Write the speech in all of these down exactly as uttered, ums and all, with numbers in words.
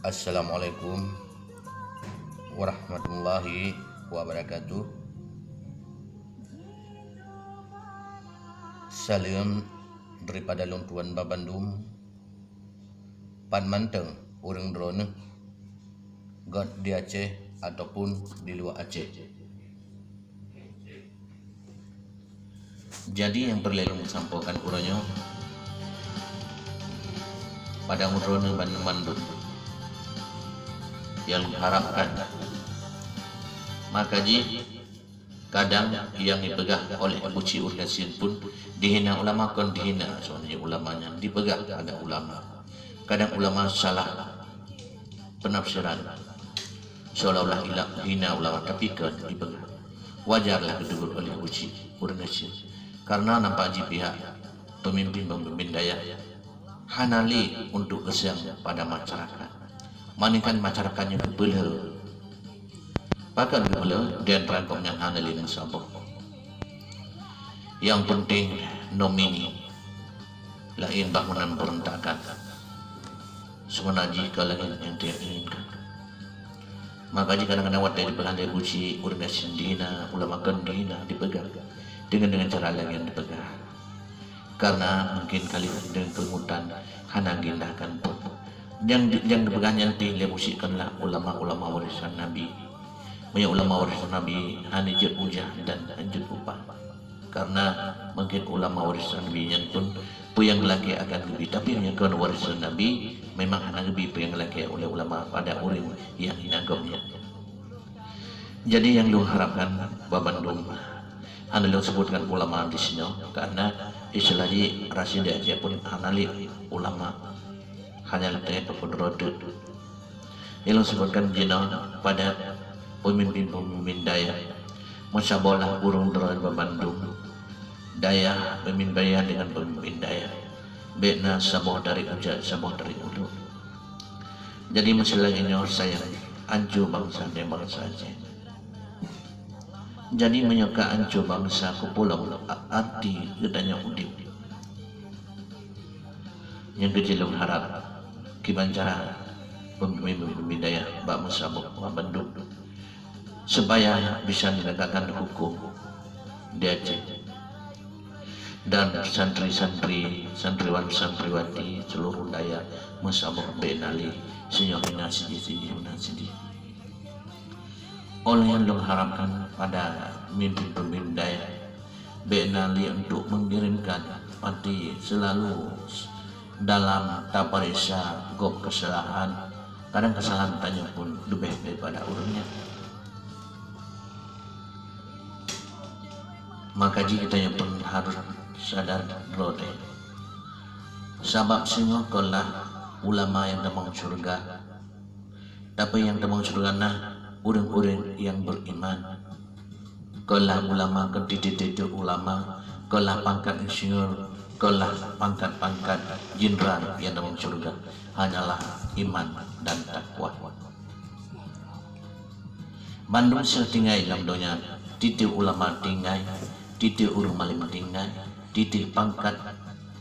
Assalamualaikum warahmatullahi wabarakatuh. Saleuem daripada lôn tuan babandum, pan mantong ureuëng droeneueh, göt di Aceh ataupun di luwa Aceh. Jadi nyang peureulée lôn sampaikan uroe nyoe, padang droeneueh ban mandum nyang harapkan. Maka jih kadang nyang dipeugah oleh Abu Cik Urdasin pun dihina ulama, kon dihina sebenarnya ulama nyan, dipeugah ada ulama. Kadang ulama salah penafsiran, seolah-olah hina ulama, tapi kon dipeugah. Wajarlah ditegur oleh Abu Cik Urdasin, karena nampak jih pihak pemimpin-pemimpin dayah hana lé untuk geuseuang pada masyarakat. Mani kan masyarakat nyoe peupeulheueh. Pakon peupeulheueh, di antara gobnyan hana lé meusaboh. Yang penting nomini, laén bangunan berontakan. Seumana jih ka langét nyang tidak inginkan. Maka jih kadang-kadang watée dipeugah lé Abu Cik Urdasin dihina, ulama kon dihina dipeugah dengan, dengan cara laén dipeugah. Karena mungkin kali deungon keuleutan hana geuindahkan pun. Nyang, nyang dipeugah nyan pih lé Abu Cik konlah ulama-ulama warisan Nabi. Meunyoe ulama warisan Nabi hana jeuet ujah dan jeuet upah. Karena mungkin ulama warisan Nabi nyan pun peue nyang geulakée akan geubri. Tapi meunyoe kon warisan Nabi, memang hana geubri peue nyang geulakée oleh ulama pada ureuëng nyang hina gobnyan. Jadi nyang lôn harapkan bak bandum, hana lôn sebutkan ulama di sinoe, karena istilah jih rasida jih pun hana lé ulama, hanya lé teungku droe teuk. Nyang lôn sebutkan jinoe pada pemimpin-pemimpin dayah, meusabohlah ureuëng droe bak bandum dayah, pemimpin dayah dengan pemimpin dayah. Bék na saboh dari ujat, saboh dari ulu. Jadi meusilah nyoe sayang ancu bansa dan bansa Aceh. Jadi meunyoe ka ancu bansa, keupeue lom arti geutanyoe udeb. Nyang keujih lôn harap kiban cara pemimpin-pemimpin dayah bak meusaboh bak bandum supaya bisa menegakkan hukum di Aceh. Dan santri-santri, santriwan-santriwati seluruh dayah meusaboh bék na lé sinyoe hina sideh, sideh hina sideh. Óh lheueh nyan lôn harapkan pada pemimpin-pemimpin dayah bék na lé untuk mengirimkan, arti selalu dalam tapareksa gob keusalahan, kadang keusalahan tanyoe pun leubeh daripada ureuëng nyan. Maka jih geutanyoe pun harôh sadar droe teuh. Sabab singoh kon lah ulama nyang tamong syeuruga, tapi nyang tamong syeuruga na ureuëng-ureuëng nyang beriman. Kon lah ulama, kon tieb-tieb ulama, kon lah pangkat insinyur, kon lah pangkat-pangkat jenderal nyang tamong syeuruga, hanyalah iman dan takwa. Bandum seutinggai lam donya, tieb-tieb ulama tinggai, tieb-tieb ureuëng malém tinggai, tieb-tieb pangkat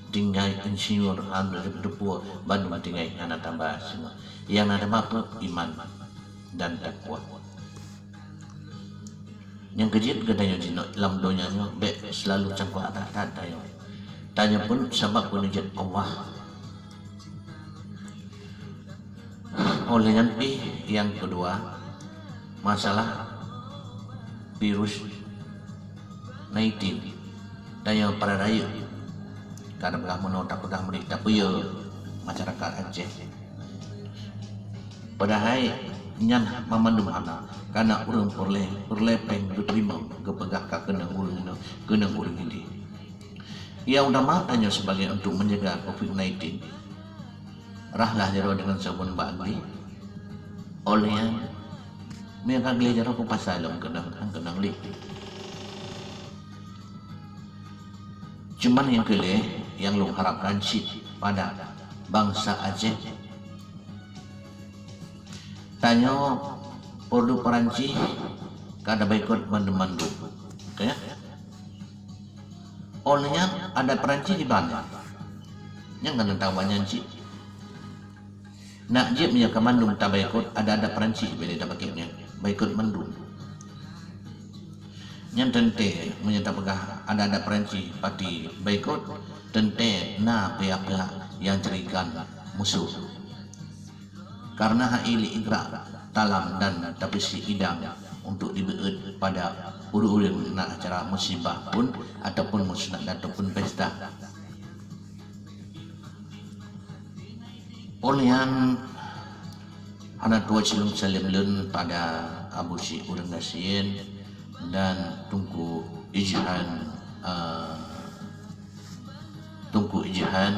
tinggai, insinyur, hana teupeue, bandum tinggai hana taba singoh. Nyang na taba peue? Iman dan takwa. Nyang keujeuet geutanyoe jinoe lam donya nyoe bék selalu cangkoh that-that tanyoe. Tanyoe pun sabab peuneujeuet Allah. Óh lheueh nyan pih nyang keudua, masalah virus nineteen. Tanyoe para rayeuk ka tapeugah meunoe, tapeugah meudeh, tapeuyue masyarakat Aceh. Padahai nyan banmandum hana, kana ureuëng peureulée, peureulée péng geuteurimong geupeugah ka keunong ureuëng inoe, keunong ureuëng ideh. Nyang utama tanyoe sebagai untuk menjaga covid nineteen, rahlah jaroe deungon sabon bak gleh. Óh lheueh nyan, meunyoe ka gleh jaroe peupasai lom keunong, han keunong lé. Cuman nyang keu lhée nyang lôn harapkan cit pada bansa Aceh, tanyoe produk Perancis ka taboikot mandum-mandum. Oke? Óh lheueh nyan adat Perancis diban. Nyang ka tahu nyan cit. Nak jeuet meunyoe ka mandum tabaikot, adat-adat Perancis bèk lé tapakék nyan. Baikot mandum. Nyan teuntèe meunyoe tapeugah adat-adat Perancis pati baikot, teuntèe na pihak-pihak nyang ceurikan musoh. Karena hai lé igrak talam dan tapeusi idang untuk dibeuet pada ureuëng-ureuëng na acara musibah pun ataupun musnad ataupun pesta. Óh lheueh nyan hana tuwoe silong saleuem lôn pada Abu Syik ureuëng gasien dan Teungku Ijhan, eh, Teungku Ijhan,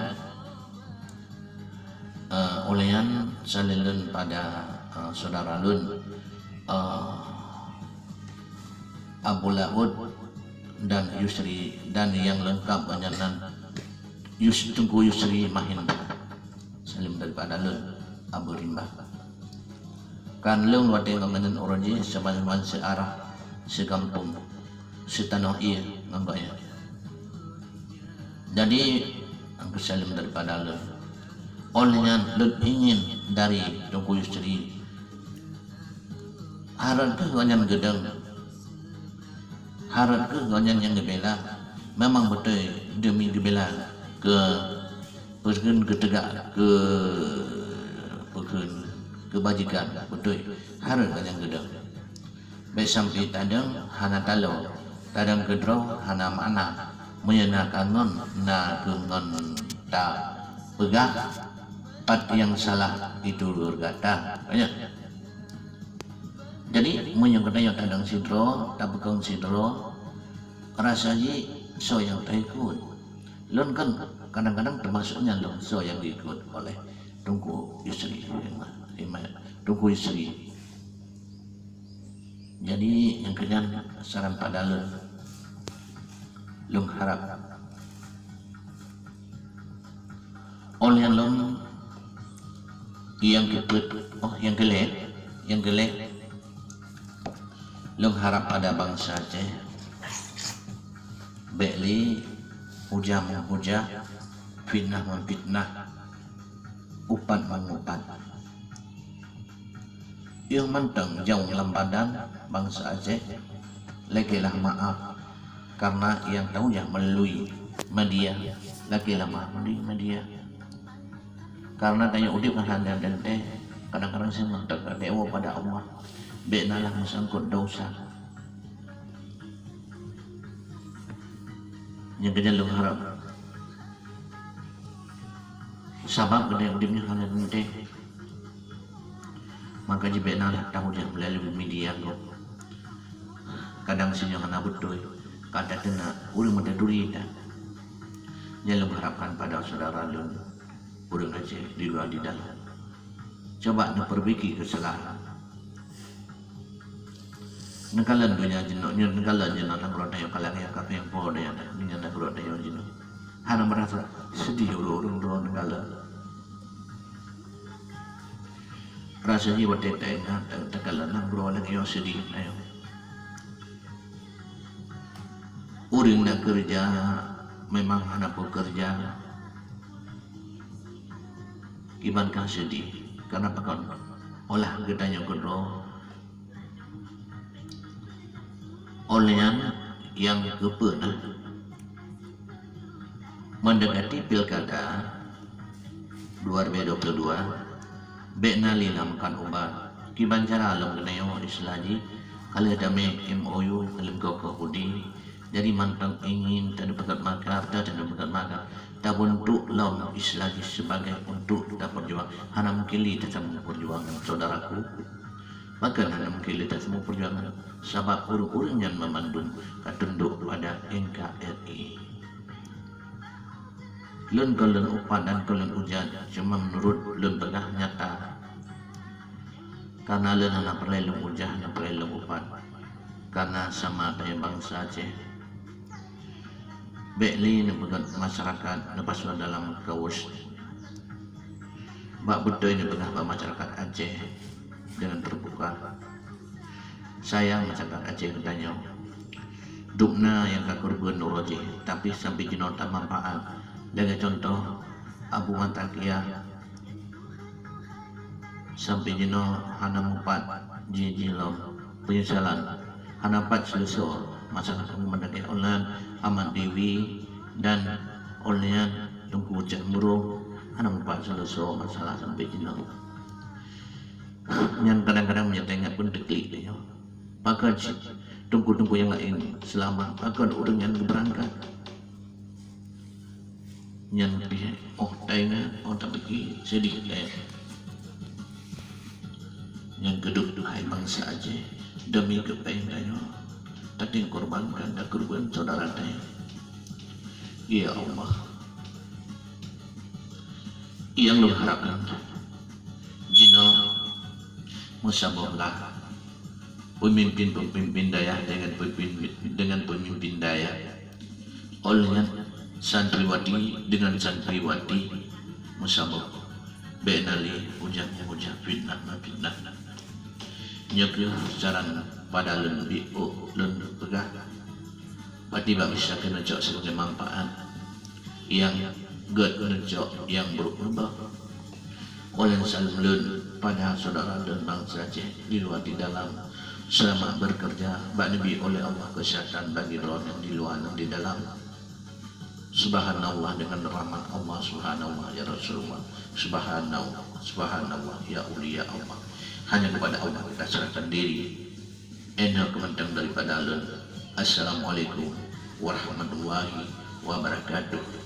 eh, óh lheueh nyan saleuem lôn pada, eh, syedara lôn, eh, Abu Laôt dan Yusri dan nyang leungkab nyan nan Yus-, Teungku Yusri Mahendra. Saleuem daripada lôn, Abu Rimba. Kan lôn watèe ngon geuhnyan uroe jih saban-saban siarah, sigampông, sitanoh ié ngon geuhnyan. Jadi, Teungku saleuem daripada lôn. Óh lheueh nyan lôn ingin dari Teungku Yusri, hareuet kheueh geuhnyan geudong. Hareuet kheueh geuhnyan nyang geubela, memang beutôi deumi geubela keu peue kheun geutegak keu peue kheun keubajikan, beutôi hareuet geuhnyan geudong. Bèk sampoe tadong hana talo, tadong keudroe hana makna. Meunyoe na ka ngon, na kheueh ngon tapeugah, pat nyang salah itu gata. Banyak. Jadi, meunyoe geutanyoe tadong sidroe, tapeukong sidroe, rasa jih soe nyang taikot. Lôn kan kadang-kadang teumasuk nyan lôn soe nyang geuikot oleh Teungku Yusri, Teungku Yusri. Jadi, nyang keunyan saran pada lôn, lôn harap Óh lheueh nyan lôn nyang keupeuet, oh, nyang keulhèe, nyang keulhèe, lôn harap pada bansa Aceh, bèk lé hujah meuhujah, fitnah meufitnah, upat meungupat. Yoh mantong jauh lam badan bansa Aceh, lakèelah maaf karena nyang tahujah melalui media, lakèelah maaf melalui media. Karena tanyoe udép hana teuntèe, kadang-kadang seumeuteuka dewa pada Allah, bèk na lah meusangkot dosa. Nyang keunyan lôn harap, sabab geutanyoe udép nyoe hana teuntèe. Maka jih bèk na lah tahujah meulalu media gob. Kadang sinyoe hana beutôi, ka tateunak ureueng meutaturi that. Nyan lôn harapkan pada syedara lôn, ureueng Aceh di luwa di dalam. Cuba neupeurbaiki keusalahan. Neukalon donya jinoe, nyoe neukalon jinoe nanggroe tanyoe, kalon nyang kafé po donya, donya nanggroe tanyoe jinoe. Hana meurasa seudeh ureueng-ureueng droe neukalon. Rasa jih watèe taingat, takalon nanggroe lagèe nyoe seudeh tanyoe. Ureueng na keureuja memang hana peue keureuja. Kiban ka seudeh, karena pakon olah geutanyoe keudroe. Óh lheueh nyan nyang keupeue na, meundekati pilkada dua ribu dua puluh dua, bèk na lé lam makan ubat. Kiban cara lom geutanyoe istilah jih, ka lheueh damé M O U, ka lheueh koh-koh udi, jadi mantong ingin taneuk peugöt makar, taneuk peugöt makar, tabuntuk lom istilah jih sebagai untuk tapeujuang. Hana mungkin lé tasampoe peujuangan, saudaraku. Pakon hana mungkin lé tasampoe peujuangan? Sabab ureueng-ureueng nyan meumandum ka tundok pada N K R I. Lôn kon lôn upat dan kon lôn ujat, cuma meunurot lôn peugah nyata. Karena lôn hana peureulèe lôn ujat, hana peureulèe lôn upat. Karena sama tanyoe bansa Aceh. Bèk lé neupeugöt masyarakat neupasoe dalam kaos. Bak beutôi neupeugah bak masyarakat Aceh deungon teubuka. Sayang masyarakat Aceh geutanyoe. Dum na nyang ka keureubeuen uroe jih, tapi sampoe jinoe tamanfaat. Lagèe cuntoh, Abu Matakia, Sampai jinoe hana mupat jih-jih lom penyesalan. Hana pat seuleusoe masalah kamoe mandakée online, Ahmad Dewi dan online Teungku Cak Murong, hana mupat seuleusoe masalah sampai jinoe. Nyan kadang-kadang meunyoe teuingat pun teuklik tanyoe. Pakon cit teungku-teungku nyang laén seulamat, pakon ureuëng nyan geubeurangkat. Nyan pih óh teuingat, óh tapike, sedih teuingat. Nyan keuduek hai bansa Aceh, demi keu péng tanyoe, tating korbankan, takeureubeuen syedara teuh. Ya Allah, nyang lôn harapkan jinoe meusaboh lah peumimpin-peumimpin dayah dengan peumimpin, dengan peumimpin dayah. Óh lheueh nyan santriwati dengan santriwati meusaboh, bék na lé ujah-ujah fitnah-meufitnah. Nyoe kheueh saran pada lôn biôh lôn peugah. Pati bak bisa keuneuk cok sibagai manfaat nyang gét neucok nyang brok meuba. Ulôn saleuem lôn pada syedara lôn bansa Aceh di luwa di dalam, seulamat beukeureuja bak neubi ulée Allah keuseuhatan bagi droeneuh di luwa ngon di dalam. Subhanallah, dengan rahmat Allah, subhanallah ya Rasulullah, subhanallah, subhanallah ya aulia Allah. Hanya kepada Allah kita serahkan diri. Enoh keumantong daripada lôn. Assalamualaikum warahmatullahi wabarakatuh.